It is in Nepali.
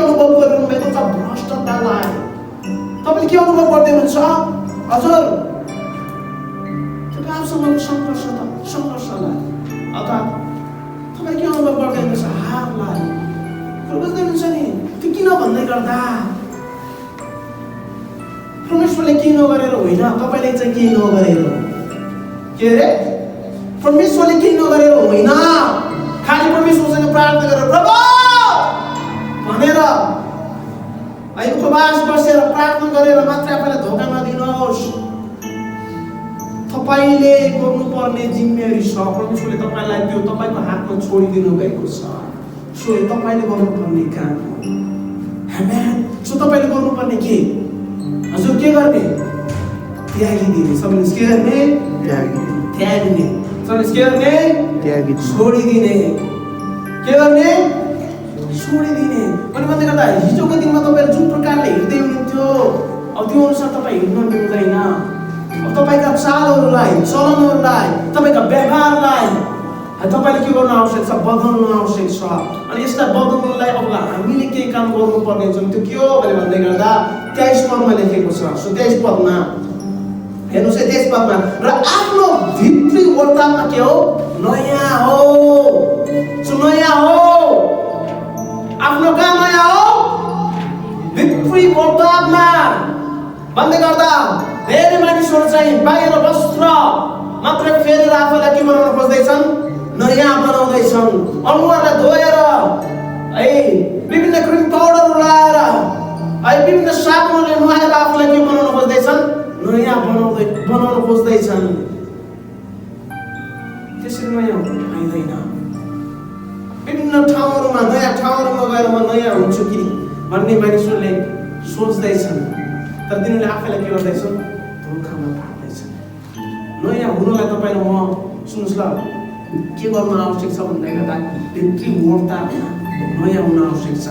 अनुभव गर्नुभएको छ भ्रष्टतालाई तपाईले के अनुभव गर्दै हुनुहुन्छ हजुर त्यो आफूसँगको सङ्घर्षलाई अथवा तपाईले के अनुभव गर्दै हुनुहुन्छ हारलाई बुझ्दै हुनुहुन्छ नि त्यो किन भन्दै गर्दा परमेश्वरले के नगरेर होइन तपाईले चाहिँ के नगरेर के रे परमेश्वरले के नगरेर होइन खाली परमेश्वरसँग प्रार्थना गरेर प्रभु भनेर है उपवास बसेर प्रार्थना गरेर मात्र आफैलाई धोका नदिनुहोस् तपाईले गर्नुपर्ने जिम्मेवारी छ परमेश्वरले तपाईलाई त्यो तपाईको हातमा छोडिदिनु भएको छ सो तपाईले गर्नुपर्ने काम हो आमेन सो तपाईले गर्नुपर्ने के हजुर के गर्ने त्यागिदिने सबैले के गर्ने त्यागिदिने सबैले के गर्ने त्यागिदिने छोडिदिने के गर्ने छोडिदिने पनि भन्दै गर्दा हिजोको दिनमा तपाईहरु जुन प्रकारले हिँड्दै हुनुहुन्थ्यो अब त्यो अनुसार तपाई हिँड्न मिल्दैन अब तपाईका चालहरुलाई चलनहरुलाई तपाईका व्यवहारलाई तपाईले के गर्न आवश्यक छ बदल्न आवश्यक छ अनि यसलाई बदल्नलाई अब हामीले के काम गर्नुपर्ने हुन्छ त्यो के हो भने भन्दै गर्दा 23 पदमा लेखेको छ सो 23 पदमा हेर्नुस् 23 पदमा र आफ्नो भित्री वर्तमानमा के हो नयाँ हो सो नयाँ हो आफ्नो काम नयाँ हो भित्री वर्तमानमा भन्दै गर्दा धेरै मानिसहरु चाहिँ बाहिर वस्त्र मात्र फेरेर आफैलाई के बनाउन खोज्दैछन् नयाँ बनाउँदैछन् अनुहारलाई धोएर है विभिन्न क्रिम पाउडरहरु लगाएर है विभिन्न साबुनले नुहाएर आफूलाई के बनाउन खोज्दैछन् नयाँ बनाउन खोज्दैछन् त्यसरी नयाँ हुँदैन विभिन्न ठाउँहरुमा नयाँ ठाउँहरुमा गएर म नयाँ हुन्छु कि भन्ने मानिसहरुले सोच्दैछन् तर तिनीहरूले आफैलाई के गर्दैछन् धोकामा पार्दैछन् नयाँ हुनलाई तपाईले म सुन्नुस् ल के गर्न आवश्यक छ भन्दा भित्री वर्तमानमा नयाँ हुन आवश्यक छ